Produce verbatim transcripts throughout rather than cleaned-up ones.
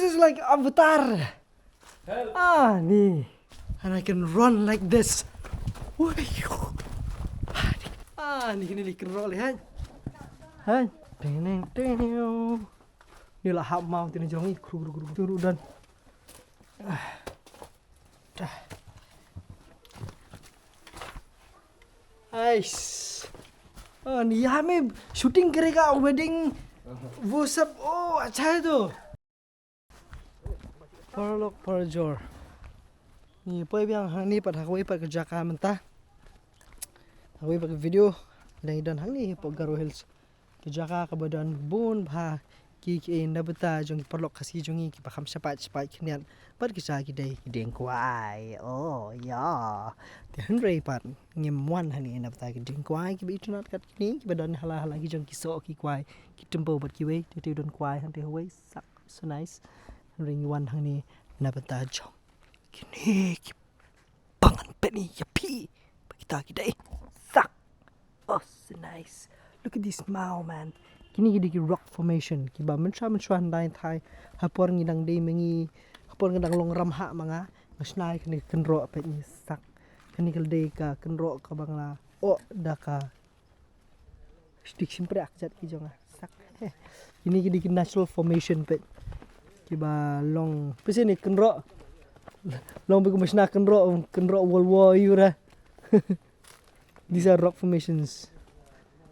It's like Avatar. Ah, ni. And I can run like this. Wah. Ah, ni, ni, ni kynroh leh, hein. Hein. Ding, ding, ding. Ni la hap mau tini jong i. Kru, kru, kru, kru, kru, dan. Ah. Dah. Ais. Oh, ni ya me shooting karega wedding. Wo sab, oh, acha hai to. Paralok parajor. Ngi poi biang hangne pat ha kawei pat ka jaka mynta. Ha kawei pat ka video. Dang don hangne hapoh Garo Hills. Ka jaka kaba don bun bha ki, ki na bynta jong ki paralok Khasi jong ngi kiba kham shaphang shaphang khyndiat bad ki sa ki dei ki dieng kwai. Oh ya. Te hynrei pat ngim wan hangne na bynta ki dieng kwai kiba itynnad kat kine kiba don hala hala ki jong ki soh ki kwai ki tympew bad kiwei te te don kwai hangte hawei sak. So nice. Hynrei ngi wan hangne na bynta jong kine ki ba ngan pyni ïa phi ba kita ki dei sak. Oh, so nice. Look at this maw, man. Kine ki dei ki rock formation kiba mynshuwa mynshuwa hyndai thai. Ha por ngi dang dei ma ngi, ha por ngi dang long ramhah ma nga, nga shna ïa kane ka kynroh, peit ngi sak. Kane ka dei ka kynroh kaba nga la oh da ka Shtik shim priak jat ki jong nga. Sak. Kine ki dei ki natural formation peit. Kiba long peit sini kynroh. Long peit kumba shna kynroh, kynroh World War ïura. These are rock formations.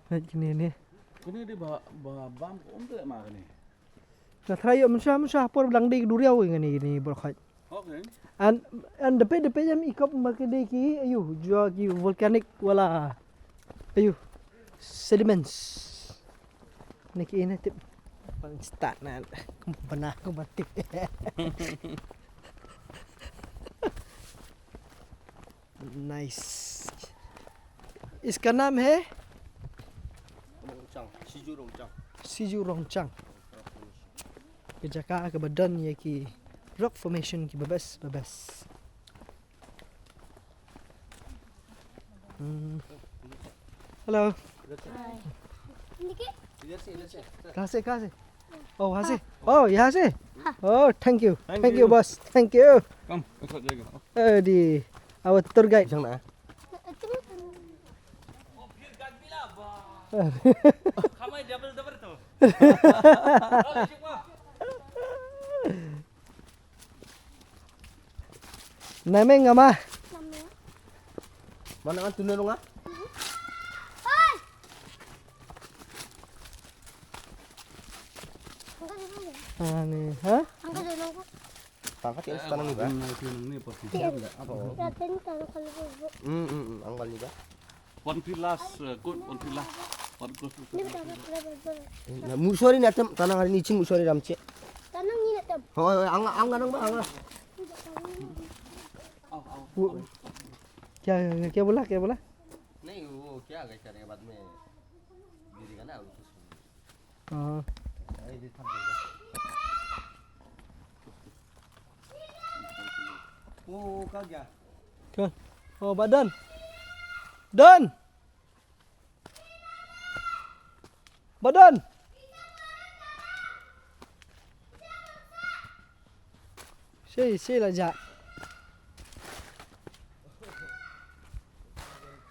Peit kine ne. Kine dei ba, ba bam ko um te ma kine. Nga try ïoh mynshuwa mynshuwa por ba dang dei ka duriaw ngan ïa kine bor khoit. Okay. An, an da peit da peit ïa i kop ba ka dei ki ayu jua ki volcanic wala ayu sediments. Ne ki ne tip. Paling start na kum bana kum batik. Nice. इसका नाम है? Rongchang, Siju Rongchang. Siju Rongchang. Ka jaka kaba don ïa ki rock formation kiba best, ba best. Hmm. Hello. Hi. Kahan se, kahan se? Oh, wahan se. Oh, yahan se. Oh, thank you. Thank you, boss. Thank you. Come, ikut jaga. Eh, di our tour guide. Jang na. Khamai double double to. Nameng ama. Mana kan tuna nunga? Ani, ha? Tangkat ya, tanang ni ba? Hmm, hmm, hmm, angkal ni ba? One three last, uh, good, one three last. One good. Na, mu sorry na tem, tanang hari ni ching mu sorry ram che. Tanang ni na tem. Oh, ang, ang, ang ba, ang. वो क्या, क्या बोला, क्या बोला? नहीं, वो क्या करेगा बाद में, गिरेगा ना, वो कुछ। हाँ। वो कहाँ गया? क्या? ओ, बा Don। Don! Ba Don! Shi, shi la jah.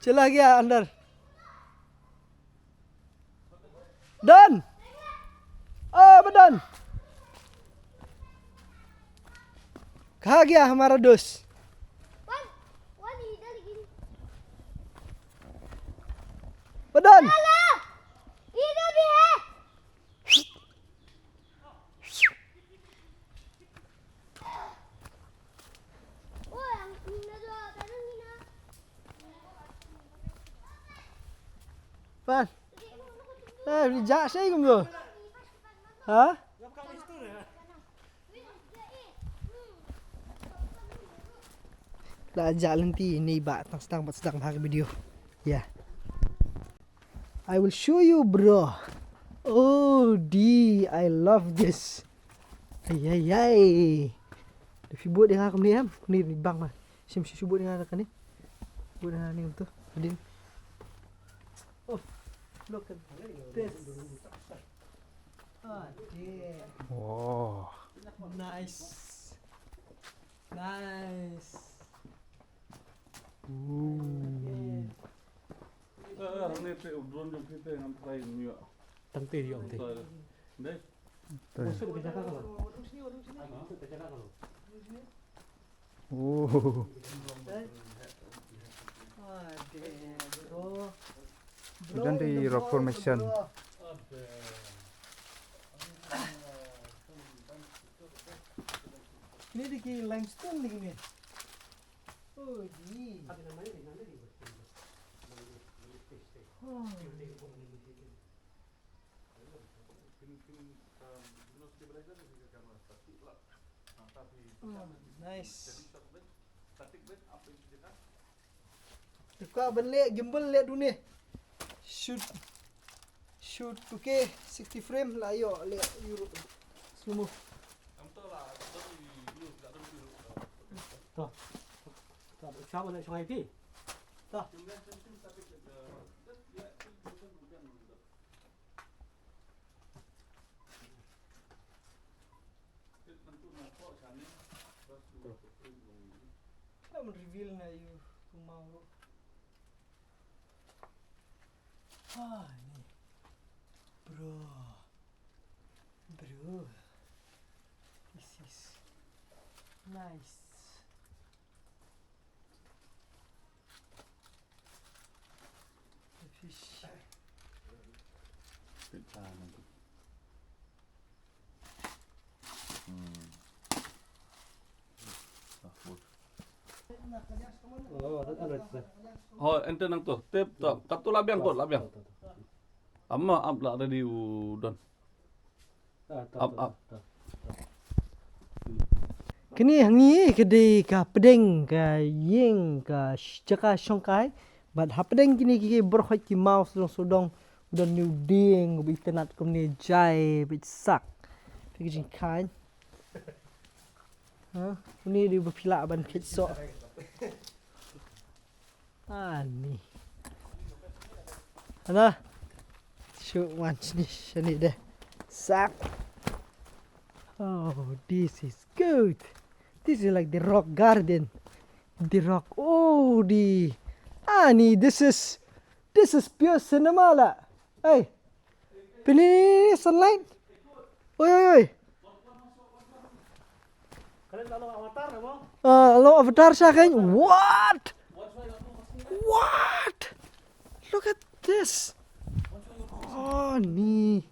Chila gaya andar. Don! Oh, ba Don! कहाँ गया हमारा दोस्त? Ba Don! Pan. Eh, ri ja sei kumno? Ha? La ja lynti ni ba tang stang ba stang bha ka video. Ya. I will show you, bro. Oh, di, I love this. Ai, ai, ai. Da phi bud ïa nga kumne em? Kumne ni bang ma. Shim shu bud ïa nga kane. Bud ïa nga ni kumto. Adin. Oh, look at this. Ah, dear. Wow. Na Nice. Nice. Ooh. Eh, eh, hangne te u drone jong phi te ngan try ym ïoh. Tang te ïoh te. Dei. Te. Masuk ke jaka ka lo. Masuk ke jaka ka lo. Oh. Ade, bro. Bro, dan di rock formation. Ini di ki limestone ni ni. Oh, di. Oh. Oh, nice. Te ka ban leh gimbal leh dune. Shoot. Shoot, okay, sixty frame la ïoh leh Euro. Slow mo. To. To, siapa nak sungai pi? To. Dah men reveal na you tomorrow. Ah, ni. Bro. Bro. This is nice. The fish. Good time, Uncle. Hmm. Ah, good. Oh, that, that, that's the. Oh, enter nang to. Tip top. Kat tu lah biang kot, lah biang. Amma ap lah ready u don. Ap, ap. Kane hangne ka dei ka pdeng ka ïing ka sh-, jaka shongkai. Bad hapdeng kine ki, ki borkhot ki maw sawdong sawdong. U don u dieng uba itynnad kumne jai bad sak. Phi ka jingkhaiñ. Ha? Une dei uba phi lah ban peit soh. Ani. Ana. Shu wan shane, shane de. Sak. Oh, this is good. This is like the rock garden. The rock. Oh, the. Ani, this is, this is pure cinema la. Hey. Pili sunlight. Oi, oi, oi. Ah, lo avatar sha kane. What? What? Look at this. Oh, ni.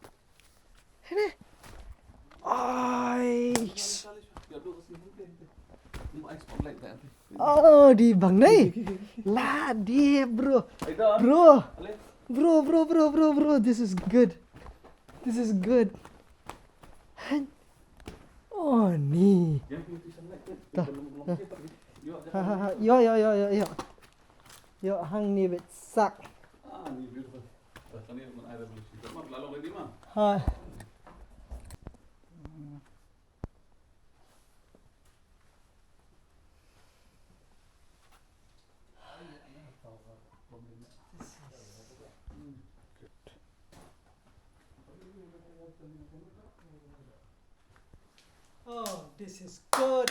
Ini. Ai. Oh, di bang ni. Lah di, bro. Bro. Bro, bro, bro, bro, bro. This is good. This is good. Han. Oh, ni. Tah, tah. Ha, ha, ha. Yo, yo, yo, yo, yo. Yo, hangne bad sak. Ha. Oh, this is good.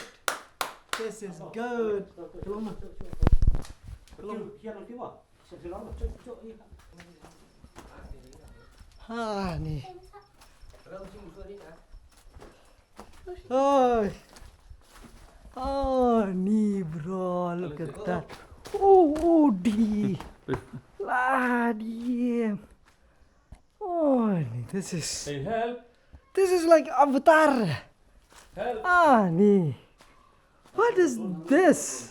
This is good. Ha, ni. Oh. Oh, ni, bro. Look at that. Oh, oh, di. Lah, di. Oh, ni, this is. Hey, help. This is like Avatar. Help. Ah, ni. What is this?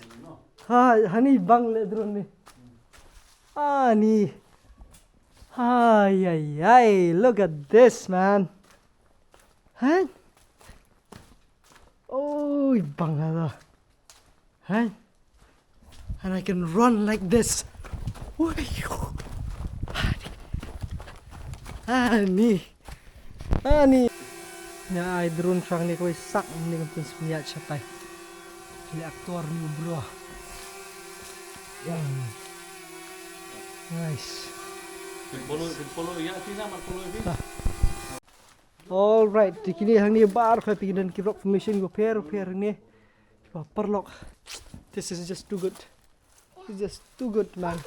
Ha, hani bang le drone ni. Ah, ni. Ay, ay, ay. Look at this, man. Huh? Oh, bang ada. Huh? And I can run like this. Woo! Ani. Ani. Nga ai drone sha kane kawei sak, mynne ngam pynshai shatai. Kane actor ni, bro. Nice. Pynfollow, pynfollow ïa phi na, mat follow ïa phi. Ah. All right, te kine hangne baroh phi ïohi ki rock formation kiba pher pher hangne. Kiba paralok. This is just too good. It's just too good, man.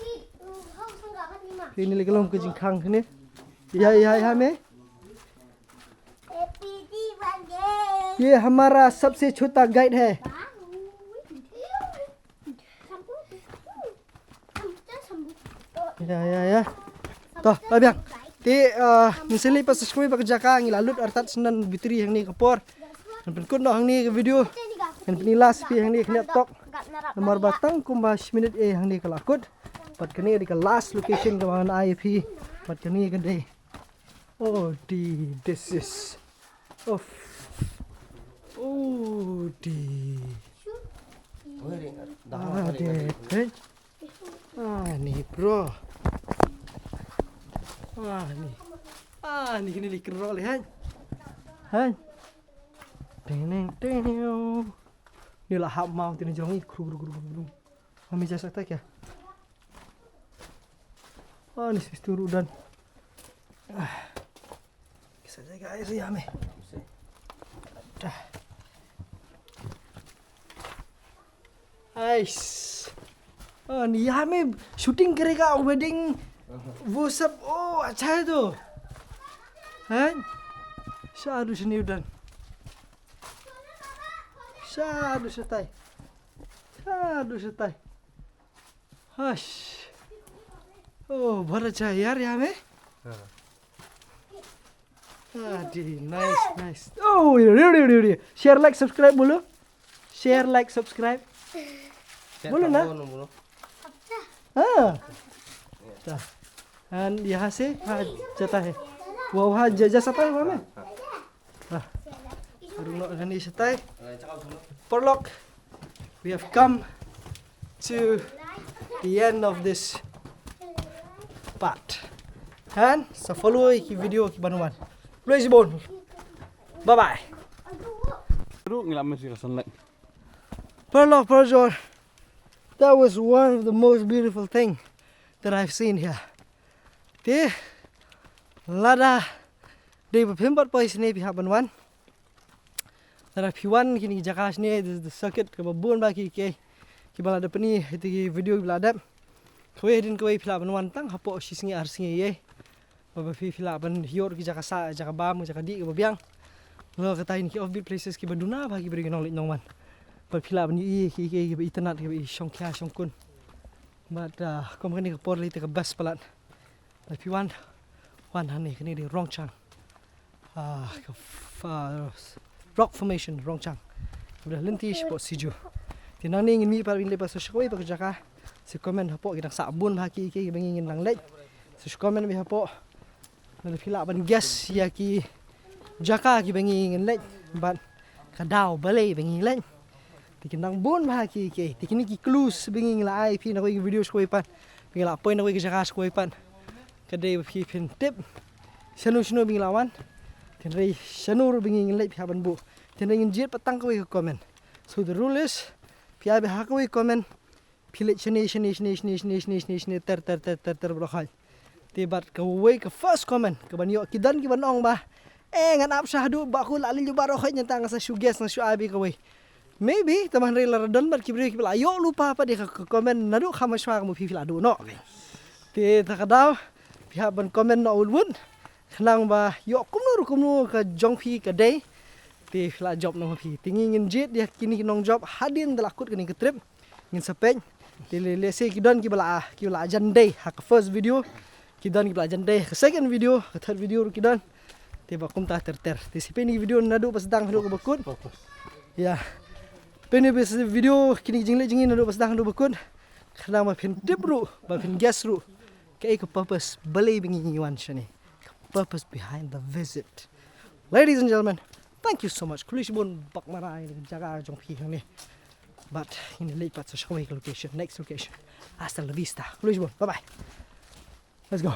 Phi ïohi lei ka long ka jingkhang hangne. Ïa, ïa, ïa, me. ये हमारा सबसे छोटा गाइड है। Ïa, ïa, ïa. To, la biang. Te, uh, ngin sa leit pat sa sha kawei pat ka jaka, ngi la lut artat shen bad battery hangne ka por. Ngan pynkut noh hangne ka video. Ngan pyni last phi hangne ka net talk. Namar ba tang kumba shi minit eh hangne ka la kut. Bad kane ka dei ka last location kaba ngan ai ïa phi. Bad kane ka dei. Oh, di, this is. Oh. Oh, di. Ah, de, de. Ah, ni, bro. Ah, ni. Ah, ni, ni, ni, kerok leh, han. Han. Ding, ding, ding. Ni la hap mau, tini jong i, kru, kru, kru, kru, kru. Kami jasa tak ya? Ah, ni, sister udan. Ah. Kisa jaga air ya, me. Dah. Ais. Oh, ni ya, me, shooting karega wedding. Wo sab, oh, acha hai to. Hain? Shadu shani udan. Shadu shatai. Shadu shatai. Hush. Oh, bhara cha yaar, ya, me. Ah, di, nice, nice. Oh, re, re, re, re. Share, like, subscribe bolo. Share, like, subscribe. Bolo na? Bolo. Ah. Cha. And yahan se, ha, jata hai. Wo, ha, ja, ja sakta hai, wahan mein. Ah. Rung nok rani shatai. Paralok. We have come to the end of this part. Han, sa follow ïa ki video kiban wan. Khublei shibun. Bye bye. Ruh ngi la mih ka sunlight. Paralok, parajor. That was one of the most beautiful thing that I've seen here. Te, lada dei ba phim pat poi shane phi hap ban wan. Lada phi wan kine ki jaka shane, the, the circuit kaba bun ba ki, ki, kiba la dep pyni ha ki video kiba la dep. Kawei hadien kawei phi lah ban wan tang hapoh shi sngi ar sngi ïa. Ba, ba phi, phi lah ban ïoh ki jaka sah, jaka bam, jaka dih kaba biang. Lada katai kine ki offbeat places kiba duna ba ki briew ki nongleit nongwan. Ba phi lah ban ïohi ki, ki, kiba itynnad, kiba i shongkhia shongkun. Bad, ah, kum kane ka por lei te ka best palat. Lada phi wan, wan hangne, kane dei Rongchang. Ah, ka fa-, rock formation Rongchang. Kaba da lynti shapoh Sijuh. Te nangne ngin mih pat, ngin leit pat sa sha kawei pat ka jaka. Sa comment hapoh, ki dang sah bun bha ki, ki, kiba ngi ngin nang leit. Sa comment beit hapoh. Lada phi lah ban guess ïa ki jaka kiba ngi ngin leit bad ka daw balei ba ngi leit. Te ki dang bun bha ki, ki. Te kine ki clues ba ngi la ai phi na kawei ka video sha kawei pat. Ba ngi la poi na kawei ka jaka sha kawei pat. Ka dei ba phi phin tip shano shano ba ngi la wan. Hynrei shano ruh ba ngi ngin leit phi hap ban buh. Hynrei ngin jied pat tang kawei ka comment. So the rule is, phi ai beit ha kawei comment. Phi leit shane, shane, shane, ter, ter, ter, ter, baroh khoit. Te bad kawei ka first comment, kaban ïoh, ki don kiban ong ba, eh, ngan ap shah haduh ba khuid, la leit baroh khoit, nangta nga sa shu guess, nga shu ai beit kawei. Maybe, tangba hynrei lada don bad ki briew kiba la ïoh lypa pat ïa ka, ka comment naduh kham shwa, kumba phi, phi la duh noh. Te ta ka daw, phi hap ban comment noh wut wut. Khnang ba ïoh kumno ruh kumno ka jong phi ka dei. Te phi la jop noh phi. Te ngi ngin jied ïa kine ki nongjop hadien da la kut kane ka trip. Ngin sa peit. Te le, lehse ki don kiba la, kiba la jan dei ha ka first video. Ki don kiba la jan dei ha ka second video, ha ka third video ruh ki don. Te ba kumta ter ter. Te sa peit ïa kine ki video naduh ba sdang haduh kaba kut. Ïa. Peit ïa kine ki video, kine ki jingleit jong ngi naduh ba sdang haduh ba kut. Khnang ba phin tip ruh, ba phin guess ruh. Kaei ka purpose balei ba ngi wan shane. Ka purpose behind the visit. Ladies and gentlemen, thank you so much. Khublei shibun, bad marwei ïa ka jaka jong phi hangne. Bad ngin leit pat sa sha kawei ka location, next location. Hasta la vista. Khublei shibun. Bye bye. Let's go.